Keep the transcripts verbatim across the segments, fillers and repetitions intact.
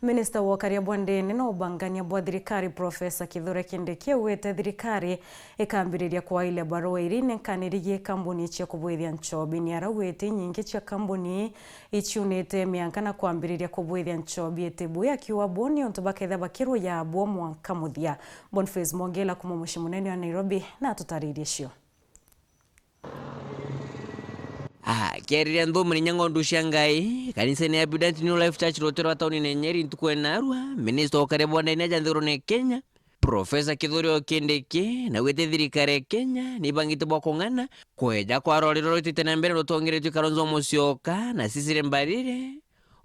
Minista wa ukaria bwa ndene na ubangania bwa thirikari, Profesa Kithure Kindiki, augite thirikari ikambiriria kwailia barua iria inenkaniri gie kambuni cia kubwithia nchobi. Ni araugite inyingi cia kambuni iciunite mianka na kwambiriria kubwithia nchobi itibu, akiuga buu ni untu bakethia bakirwa ya bwo mwanka muthia. Boniface Mwongela kuma mucii munene wa Nairobi na atutaririe cio. Akiariria nthumuni nya ng'ondu cia Ngai, kanisene ya Abundant New Life Church rutere rwa tauni ya Nyeri ntuku ya narua, minista wa ukaria bwa ndene aja nthigurune ya Kenya, Profesa Kithure Kindiki, naugite thirikari ya Kenya nibangite bwa kung'ana kweja kwa ruriro rutite na mbere rutongeretue Kalonzo Musyoka na Cecily Mbarire,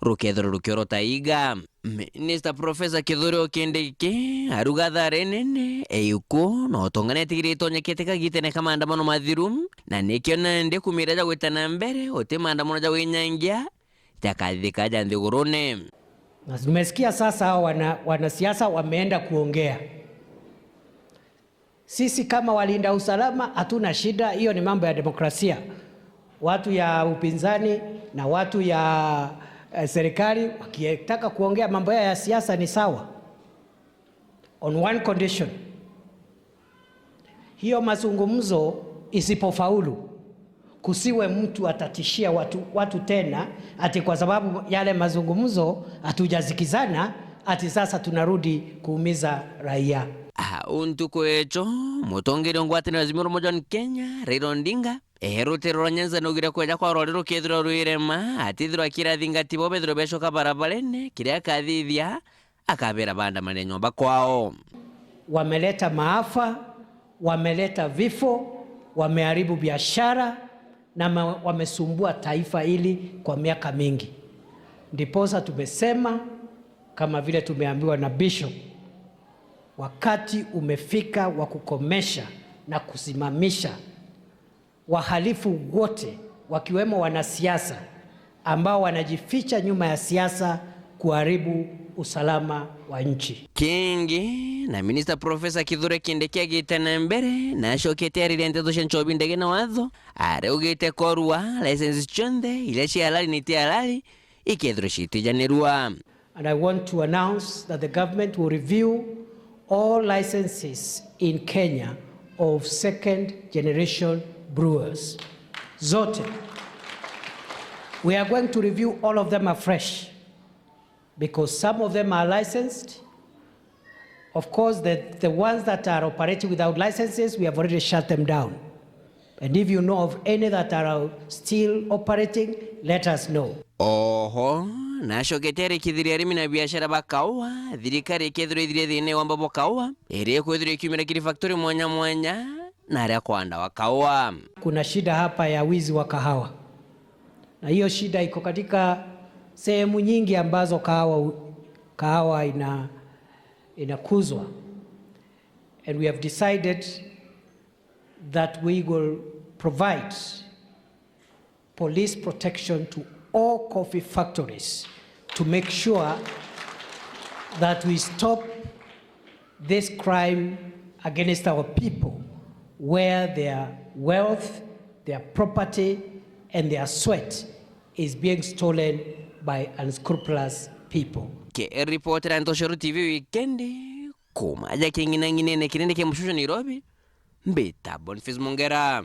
rukethirwa rukiorota iga. Minista Profesa Kithure Kindiki aruga athara inene, iku na utonga netigirite onyekete kagitene ka maandamano mathiru, na nikio nandi kumira ja gwita na mbere uti maandamano ja winyangia jakathithika ja nthigurune. Na tumesikia sasa hao wana, wanasiasa wameenda kuongea. Sisi kama walinda usalama hatuna shida, hiyo ni mambo ya demokrasia. Watu ya upinzani na watu ya, eh, serikali wakitaka kuongea mambo yao ya siasa ni sawa. On one condition, hiyo mazungumzo isipofaulu, kusiwe mtu atatishia watu, watu tena ati kwa sababu yale mazungumzo hatujasikizana ati sasa tunarudi kuumiza raia. Ah, untu kwecho, mutongeria ngwataniro ya Azimio la Umoja wa Kenya, Raila Odinga, ehe rutere rwa Nyanza naugire kweja kwa rori rukethirwa rwirema, atithirwa akirathinga tibo bethirwa becoka barabarene, kiria akathithia, akabera baandamane nyomba kwao. Wameleta maafa, wameleta vifo, wameharibu biashara na ma-, wamesumbua taifa hili kwa miaka mingi. Ndiposa tumesema, kama vile tumeambiwa na Bishop, wakati umefika wa kukomesha na kusimamisha wahalifu wote, wakiwemo wanasiasa ambao wanajificha nyuma ya siasa kuharibu usalama wa nchi. Kingi, na Minista Profesa Kithure Kindiki agite na mbere, na acokete ariria nteto cia nchobi ndege na watho, araugite korua license cionthe iria cia halali na iti halali ikethirwa citijanirua. And I want to announce that the government will review all licenses in Kenya of second generation brewers. Zote. We are going to review all of them afresh because some of them are licensed. Of course, the, the ones that are operating without licenses, we have already shut them down. And if you know of any that are still operating, let us know. Oho, nacokete arikithiria arimi na biashara ba kaua, thirikari ikethirwa ithirie thiina wa wamba bwa kaua, iria ikwithirwa ikiumira kiri factory mwanya mwanya, na aria kwanda wa kaua. Kuna shida hapa ya wizi wa kahawa. Na hiyo shida iko katika sehemu nyingi ambazo kahawa u-, kahawa ina-, inakuzwa. And we have decided that we will provide police protection to all coffee factories to make sure that we stop this crime against our people, where their wealth, their property, and their sweat is being stolen by unscrupulous people. Kiripotera Ntoshoro T V wikendi, kuma aja king'inang'inene kinene kia Mushushu Nairobi, mbita Boniface Mongera.